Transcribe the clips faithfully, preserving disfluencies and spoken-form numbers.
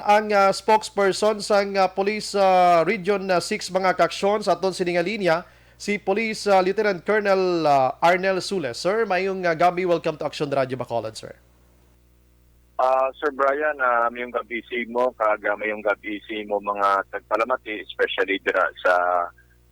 ang, ah, spokesperson sang, ah, Police, ah, Region, ah, six, mga kaaksyon, sa aton sini nga linya, si Police, ah, Lieutenant Colonel, ah, Arnel Sules. Sir, maayong, ah, gabi. Welcome to Aksyon Radio Bacolod, sir. Ah, Sir Brian, ah, mayong gabi sa imo, kag, ah, mayong gabi sa imo mga tagpalamati, especially dira sa,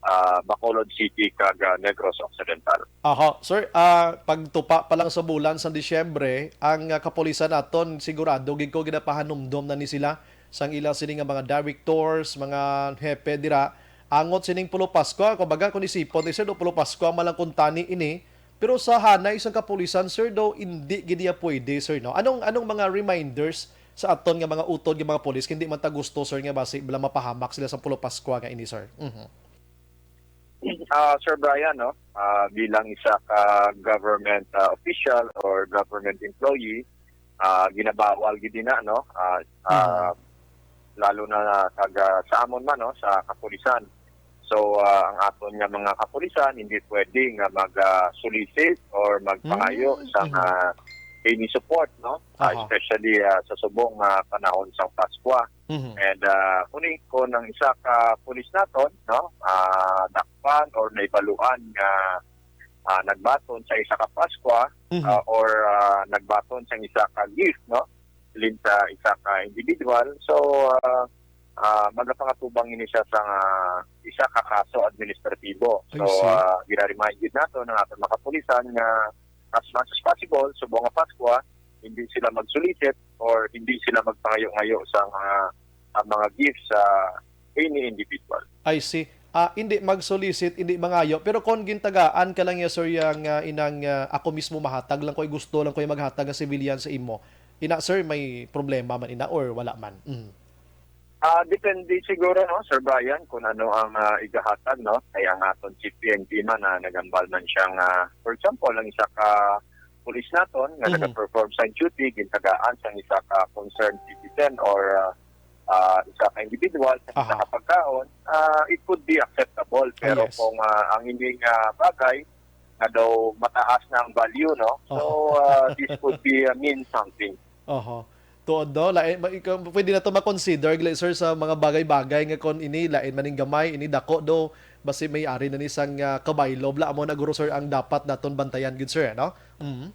ah, Bacolod City kag, ah, Negros Occidental. Aha, sir, ah, pagtupa pa lang sa bulan sa Disyembre, ang, ah, kapulisan naton, sigurado gid ko, ginapahanumdom na ni sila sang ila sini nga mga directors, mga hepe dira. Angot sining Pulo Pascua, kumbaga, kung isipon, sir, do Pulo Pascua man lang kuntani ini, pero sa hanay sang kapulisan, sir, do hindi gid iya pwede, sir, no? Anong, anong mga reminders sa aton nga mga utod nga mga pulis, hindi man ta gusto, sir, nga basi bala mapahamak sila sa Pulo Pascua nga ini, sir? Mhm. Ah, Sir Brian, no? Ah, bilang isa ka government, ah, official or government employee, ah, ginabawal gid na, no? Ah, ah, Mhm. lalo na kag, ah, sa amon man, no, sa kapulisan. So, ah, ang aton nga mga kapulisan hindi pwede nga mag, ah, solicit or magpangayo Mm, sa mhm. nga any support, no? Ah, Aha. especially, ah, sa subong nga panahon sang Paskwa. Mhm. And, ah, kuni, kung ang isa ka pulis naton, no, ah, dakpan or naibaluan nga, ah, nagbaton sa isa ka Paskwa, Mhm. ah, or, ah, nagbaton sa isa ka gift, no, lin sa isa ka individual. So, ah, ah, magapangatubang ini siya sa nga isa ka kaso administratibo. I So, see. ah, gina-remind gid nato ang aton mga kapulisan nga as much as possible, subong nga Paskwa, hindi sila mag-solicit or hindi sila magpangayo-ngayo sa mga, ah, mga gifts sa any individual. I see. Ah, hindi mag-solicit, hindi mangayo. Pero kung gintagaan ka lang niya, sir, yang, ah, inang, ah, "Ako mismo mahatag lang ko, gusto lang ko yung maghatag ng civilian sa imo." Ina, sir, may problema man ina or wala man? Mm. Ah, depende siguro, no, Sir Brian, kung ano ang, ah, igahatag, no? Kaya ang aton si P N P man, ah, nagambal man siya nga, for example, ang isa ka pulis naton nga Mhm. nagaperform sa duty, gintagaan sa isa ka concerned citizen or, ah, ah, isa ka individual sa isa Aha. ka pagkaon, ah, it could be acceptable. Pero Yes. kung, ah, ang ining, ah, bagay nga daw mataas na ang value, no? So, Oho. ah, this could be, ah, mean something. Oho. Tuod, no? Lain, ma-, ikaw, pwede na to ma-consider, gali, sir, sa mga bagay-bagay nga kon ini, lain man ning gamay, ini dako do, basi may ari na ni sang, ah, kabaylo. Bala, amo na guro, sir, ang dapat naton bantayan gid, sir, no? Mhm.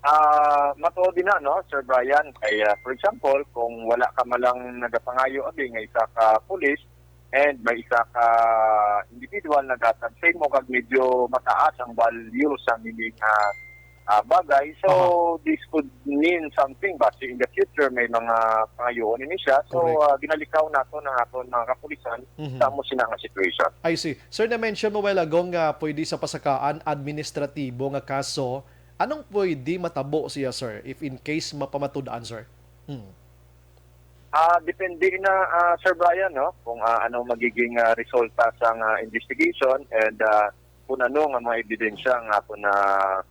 Ah, matuod din na, no, Sir Brian, kay, ah, for example, kung wala ka man lang nagapangayo abi nga isa ka pulis and may isa ka individual naghatag sa imo kag medyo mataas ang value sa ining, ah, ah, bagay, so Aha. this could mean something ba in the future may mga pangayoon ini siya. So, Correct. ah, ginalikaw nato ang aton mga kapulisan Mhm. sa amo sina nga situation. I see. Sir, na-mention mo while ago nga pwede sa pasakaan administratibo nga kaso. Anong pwede matabo siya, sir, if in case mapamatud-an, sir? Hmm. Ah, depende na, ah, Sir Brian, no, kung, ah, ano magiging, ah, resulta sang, ah, investigation and, ah, kung ano nga mga ebidensya nga ato na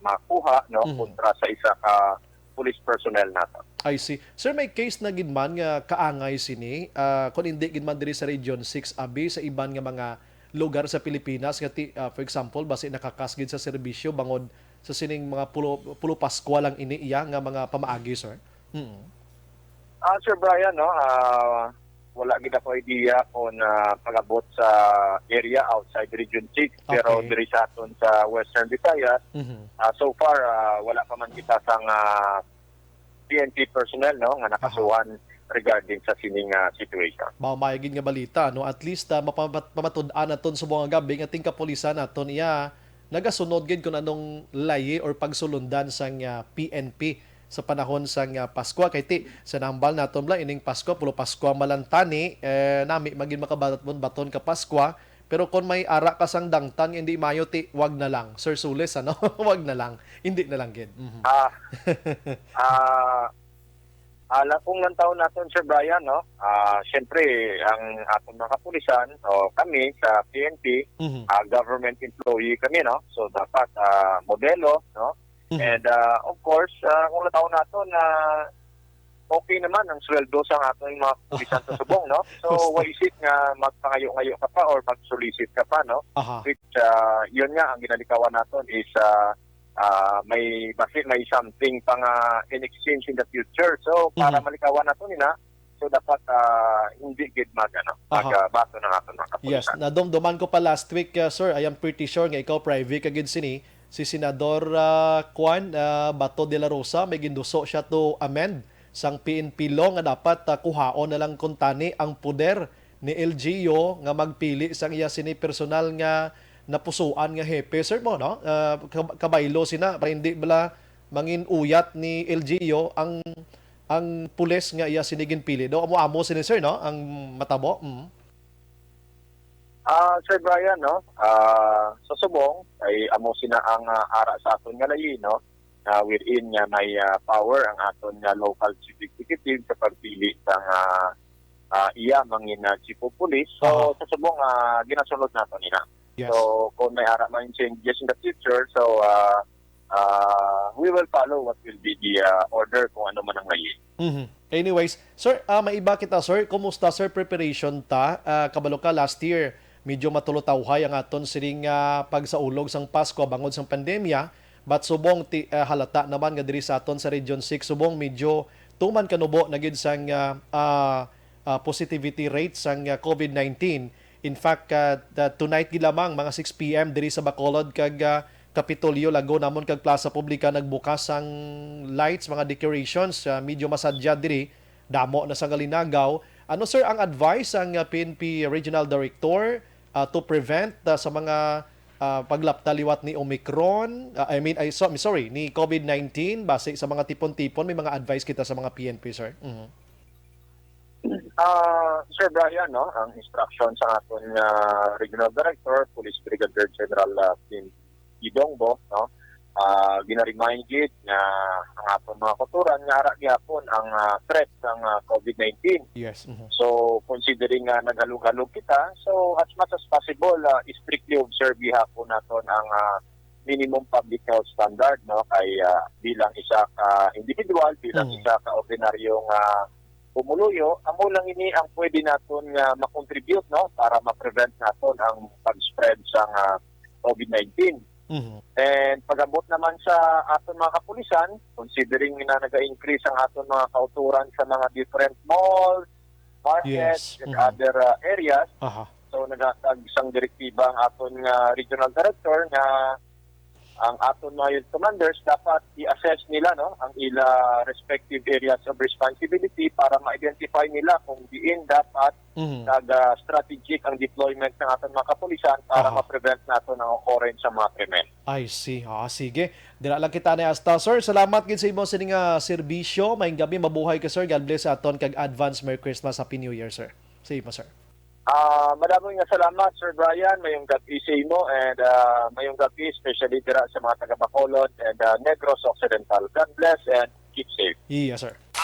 makuha, no, Mhm. kontra sa isa ka police personnel nato. I see. Sir, may case na gid man nga kaangay sini, ah, kung hindi gid man diri sa Region six, abi sa iban nga mga lugar sa Pilipinas nga ti-, ah, for example, basi nakakas gid sa serbisyo bangod sa sining mga pulo, pulo Paskwa lang ini iya nga mga pamaagi, sir? Mm. Ah, Sir Brian, no, ah, wala gid ako idea kung, ah, pag-abot sa area outside Region six, pero Okay. diri sa aton sa Western Visayas, Mhm. ah, so far, ah, wala pa man kita sang, ah, P N P personnel, no, nga Aha. nakasuhan regarding sa sining, ah, situation. Mao, maayo gid nga balita, no? At least, ah, mapamat-, mapamatud-an naton subong nga gab-i nga tingkapulisan naton iya nagasunod gid kun anong layi or pagsulundan sang, ah, P N P sa panahon sang, ah, Paskwa. Kay ti, sa nambal naton bala, ining Paskwa, pulo Paskwa man lang tani, eh, nami man gid makabaton-baton ka Paskwa, pero kon may ara ka sang dangtan nga hindi maayo, ti, wag na lang. Sir Sules, ano? Wag na lang. Hindi na lang gid. Mhm. Ah, ah, ah, la-, kung lantawon naton, Sir Brian, no? Ah, siyempre, ang aton mga kapulisan, o kami sa P N P, Mhm. ah, government employee kami, no? So, dapat, ah, modelo, no? Mhm. And, ah, of course, ah, kung lantawon naton na okay naman ang sweldo sa aton mga kapulisan sa subong, no? So, Gusto. why is it nga magpangayo-ngayo ka pa or mag-solicit ka pa, no? Aha. Which, ah, yun nga, ang ginalikawan naton is, ah, ah, may, basi may something pa nga in exchange in the future. So, para Mhm. malikawan naton ina, So dapat ah, hindi gid mag ano, Aha. mag ah, bato ng aton mga Yes, kapulisan. Nadumduman ko pa last week, uh, sir. I am pretty sure nga ikaw privy ka gid sini. Si Senador uh, Kwan uh, Bato de la Rosa, may ginduso siya to amend sang P N P law nga dapat uh, kuhaon na lang kuntani ang poder ni L G U nga magpili sang iya sini personal nga napusuan nga hepe, sir mo, no? Uh, kab- kabaylo sina, para hindi bala mangin uyat ni L G U ang ang pulis nga iya sini ginpili. Do amo-amo sini, sir, no? Ang matabo. Mm. Ah, Sir Brian, no? Ah, sa subong ay amo sina ang ah, ara sa aton nga layi, no? Na wherein nga may ah, power ang aton nga local chief executive sa pagpili sa nga ah, iya mangin ah, chief of police. So Aha. sa subong ah, ginasunod nato nila. Yes. So kung may ara man changes in the future, so ah, ah, we will follow what will be the ah, order kung ano man ang layi. Mhm. Anyways, sir, ah, maiba kita, sir. Kumusta, sir, preparation ta? Ah, kabalo ka, last year, medyo matulotawhay ang aton sining ah, pagsaulog sang Pasko bangod sang pandemya. But subong ti, ah, halata naman nga diri sa aton sa Region six, subong medyo tuman kanubo na gid sang ah, ah, ah, positivity rate sang ah, covid nineteen. In fact, ah, the- tonight gid lamang, mga six p m diri sa Bacolod kag ah, Kapitolyo, lago namon kag Plaza Publica nagbukas sang lights, mga decorations, ah, medyo masadya diri. Damo na sang linagaw. Ano, sir, ang advice sang ah, P N P Regional Director ah, to prevent ah, sa mga ah, paglapta liwat ni Omicron? Ah, I mean, ay, so, sorry, ni covid nineteen, base sa mga tipon-tipon, may mga advice kita sa mga P N P, sir. Mhm. Ah, Sir Brian, no, ang instruction sa aton nga Regional Director, Police Brigadier General ah, Tim Idongbo, no, ah, gina-remind gid nga ang aton mga kauturan nga ara gyapon ang ah, threat sang ah, covid nineteen. Yes. Mhm. So, considering nga naghalog-halog kita, so as much as possible, ah, strictly observe gihapon naton ang ah, minimum public health standard, no, kay ah, bilang isa ka individual, bilang Mhm. isa ka ordinaryong ah, pumuluyo, amo lang ini ang pwede naton nga ma-contribute, no, para ma-prevent naton ang pag-spread sang ah, covid nineteen. Mhm. And pag-abot naman sa aton mga kapulisan, considering na naga-increase ang aton mga kauturan sa mga different malls, markets, Yes. and Mhm. other ah, areas, Aha. so naghatag sang direktiba ang aton nga regional director nga ang aton mga unit commanders dapat i-assess nila, no, ang ila respective areas of responsibility para ma-identify nila kung diin dapat Mhm. kag ah, strategic ang deployment ng aton mga kapulisan para Aha. ma-prevent naton ang occurrence sa mga krimen. I see. Ah, sige. Dira lang kita ni hasta, sir. Salamat gid sa imo sining ah, serbisyo. Maayong gabi, mabuhay ka, sir. God bless aton kag advance Merry Christmas, Happy New Year, sir. Sa imo, sir. Ah, madamo nga salamat, Sir Brian. Mayong gabi sa imo and ah, mayong gabi especially dira sa mga taga Bacolod and ah, Negros Occidental. God bless and keep safe. Yes, sir.